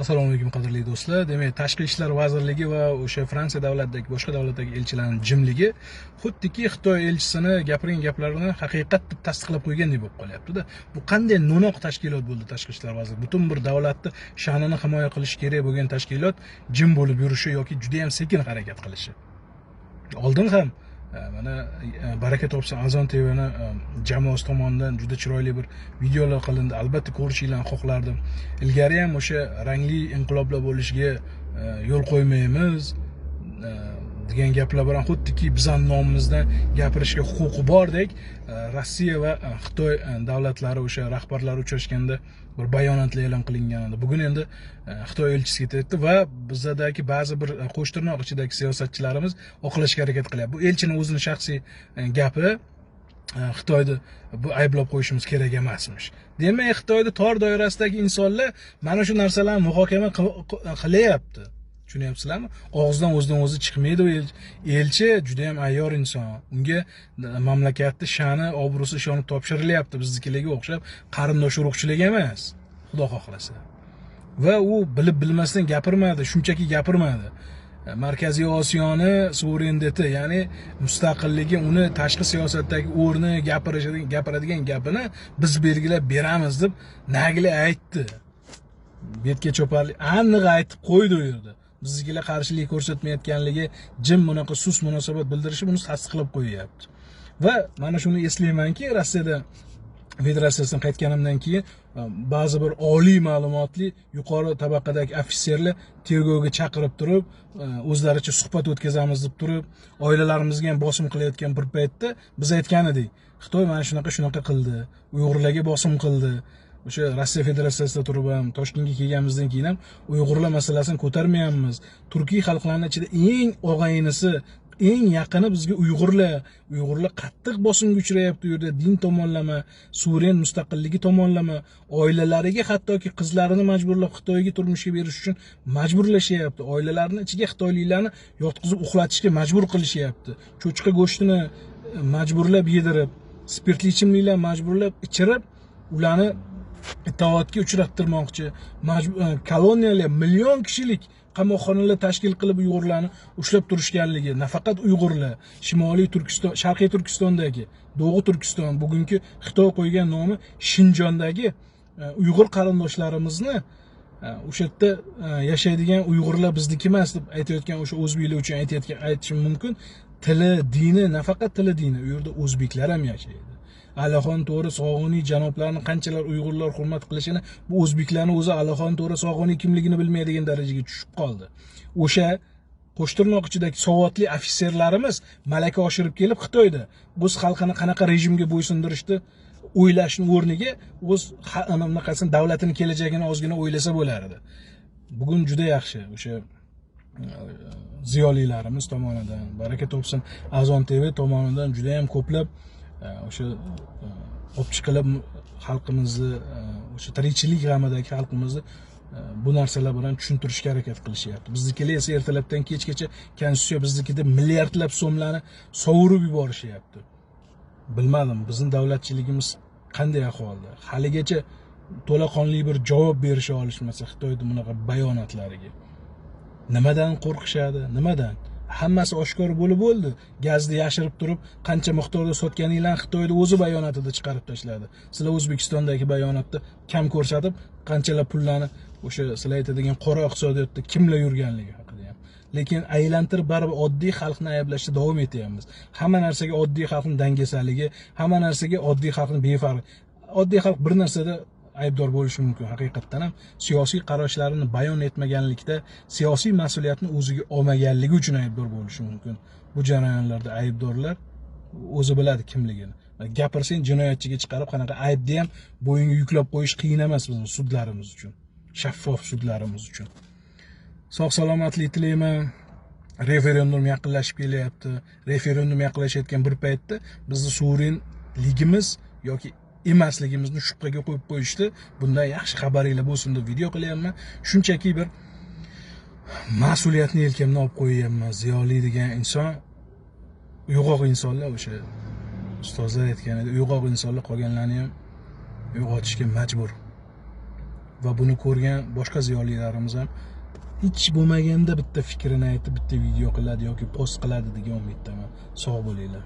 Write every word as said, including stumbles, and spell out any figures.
Assalomu alaykum, qadrli do'stlar. Demak, Tashqi ishlar vazirligi va o'sha Fransiya davlatidagi, boshqa davlatdagi elchilarning jimligi xuddiki Xitoy elchisini gapirgan gaplarini haqiqat deb tasdiqlab qo'ygandek bo'lib qolyapti-da. Bu qanday no'noq tashkilot bo'ldi, Tashqi ishlar vazirligi? Butun bir davlatni sha'nini himoya qilish kerak bo'lgan tashkilot jim bo'lib yurishi yoki juda ham sekin harakat qilishi. Oldin ham, e, mana, e, Baraka topsin, Azon T Vni, e, jamoasi tomonidan juda chiroyli bir videolar qilindi. Albatta, ko'rishinglarni xohlardim. Ilgari ham o'sha rangli inqiloblar bo'lishiga, e, yo'l qo'ymaymiz, e, degan gaplar bilan, xuddiki bizani nomimizdan gapirishga huquqi bordek, e, Rossiya va, e, Xitoy, e, davlatlari o'sha rahbarlari uchrashganda bir bayonotlar e'lon qilingan edi. Bugun endi, e, Xitoy elchisi ketyapti va bizadagi ba'zi bir, e, qo'shtirnoq ichidagi siyosatchilarimiz oqlashga harakat qilyapti. Bu elchini o'zini shaxsiy, e, gapi, e, Xitoyni bu ayblab qo'yishimiz kerak emasmish. Demak, Xitoyda tor doirasidagi insonlar mana shu narsalarni muhokama qil-, qil-, qilyapti. Tushunyapsizlarmi? Og'izdan o'zidan o'zi chiqmaydi u el-, elchi. Juda ham ayyor inson. Unga mamlakatni sha'ni, obro'si ishonib topshirilyapti. Biznikilarga o'xshab qarindosh urug'chilik emas, Xudo xohlasa. Va u bilib bilmasdan gapirmadi, shunchaki gapirmadi. Markaziy Osiyoni suvereniteti, ya'ni mustaqilligi, uni tashqi siyosatdagi o'rni, gapirishi, gapiradigan gapini biz belgilab beramiz deb nagili aytdi. Betga choparlik aniq aytib qo'ydi u yerda. Biznikilar qarshilik ko'rsatmayotganligi, jim bunaqa sust munosabat bildirishi buni tasdiqlab qo'yyapti. Va mana shuni eslaymanki, Rossiyada federatsiyasidan qaytganimdan keyin, e, ba'zi bir oliy ma'lumotli yuqori tabaqadagi ofitserlar tergovga chaqirib turib, e, o'zlaricha suhbat o'tkazamiz deb turib, oilalarimizga ham bosim qilayotgan bir paytda biz aytgan edik, Xitoy mana shunaqa, shunaqa qildi, uyg'urlarga bosim qildi. O'sha Rossiya Federatsiyasida turib ham, Toshkentga kelganimizdan keyin ham uyg'urlar masalasini ko'tarmayapmiz. Turkiy xalqlarni ichida eng og'aynisi, eng yaqini bizga uyg'urlar. Uyg'urlar qattiq bosimga uchrayapti u yerda, din tomonlama, suveren mustaqilligi tomonlama, oilalariga hattoki qizlarini majburlab Xitoyga turmushga berish uchun majburlashyapti. Oilalarni ichiga xitoyliklarni yotqizib uxlatishga majbur qilishyapti. Cho'chqa go'shtini, e, majburlab yedirib, spirtli ichimliklar majburlab ichirib, ularni itoatga uchrattirmoqchi. Majbur, e, koloniyalar, million kishilik qamoqxonalar tashkil qilib uyg'urlarni ushlab turishganligi, nafaqat uyg'urlar, Shimoliy Turkiston, Sharqiy Turkistondagi, Doğu Turkiston, bugungi Xitoy qo'ygan nomi Shinjondagi, e, uyg'ur qarindoshlarimizni, e, o'sha yerda, e, yashaydigan uyg'urlar bizniki emas deb aytayotgan o'sha o'zbeklar uchun aytayotgan, aytishim mumkin. Tili, dini, nafaqat tili, dini, u yerda o'zbeklar ham yashaydi. Alixon To'ra Sog'uniy janoblarni qanchalar uyg'urlar hurmat qilishini bu o'zbeklarni o'zi Alixon To'ra Sog'uniy kimligini bilmaydigan darajaga tushib qoldi. O'sha qo'shtirnoq ichidagi savodli ofitserlarimiz malaka oshirib kelib, Xitoyda o'z xalqini qanaqa rejimga bo'ysundirishni o'ylashni o'rniga o'z ha-, anaqasini, davlatini kelajagini ozgina o'ylasa bo'lar edi. Bugun juda yaxshi o'sha, e, ziyolilarimiz tomonidan, baraka topsin, Azon T V tomonidan juda ham ko'plab, e, o'sha, e, olib chiqilib xalqimizni, e, o'sha tirikchilik g'amidagi xalqimizni, e, bu narsalar bilan tushuntirishga harakat qilishyapti. Biznikilar esa ertalabdan kechgacha konstitutsiya biznikida milliardlab so'mlarni sovurib yuborishyapti. Bilmadim, bizni davlatchiligimiz qanday ahvolda? Haligacha to'laqonli bir javob berisha olishmasa Xitoyni bunaqa bayonotlariga. Nimadan qo'rqishadi? Nimadan? Hammasi oshkor bo'lib bo'ldi. Gazni yashirib turib, qancha miqdorda sotganinglarni Xitoyni o'zi bayonotida chiqarib tashladi. Sizlar O'zbekistondagi bayonotda kam ko'rsatib, qanchalar pullarni o'sha sizlar aytadigan qora iqtisodiyotda kimlar yurganligi haqida ham. Lekin aylantirib baribir oddiy xalqni ayblashda davom etyapmiz. Hamma narsaga oddiy xalqni dangasaligi, hamma narsaga oddiy xalqni befarq. Oddiy xalq bir narsada aybdor bo'lishi mumkin, haqiqatdan ham siyosiy qarashlarini bayon etmaganlikda, siyosiy mas'uliyatni o'ziga olmaganligi uchun aybdor bo'lishi mumkin. Bu jarayonlarda aybdorlar o'zi biladi kimligini. Gapirsang, jinoyatchiga chiqarib, qanaqa aybni ham bo'yinga yuklab qo'yish qiyin emas bizning sudlarimiz uchun, shaffof sudlarimiz uchun. Sog' salomatlik tilayman. Referendum yaqinlashib kelyapti. Referendum yaqinlashayotgan bir paytda bizni suverenligimiz yoki emasligimizni shubhaga qo'yib qo'yishdi. Bundan yaxshi xabaringlar bo'lsin deb video qilyapman. Shunchaki bir mas'uliyatni yelkamdan olib qo'yyapman. Ziyoli degan inson uyg'oq insonlar, o'sha ustozlar aytgan edi, uyg'oq insonlar qolganlarni ham uyg'otishga majbur. va buni ko'rgan boshqa ziyolilarimiz ham hech bo'lmaganda bitta fikrini aytib, bitta video qiladi yoki post qiladi degan umiddaman. Sog' bo'linglar.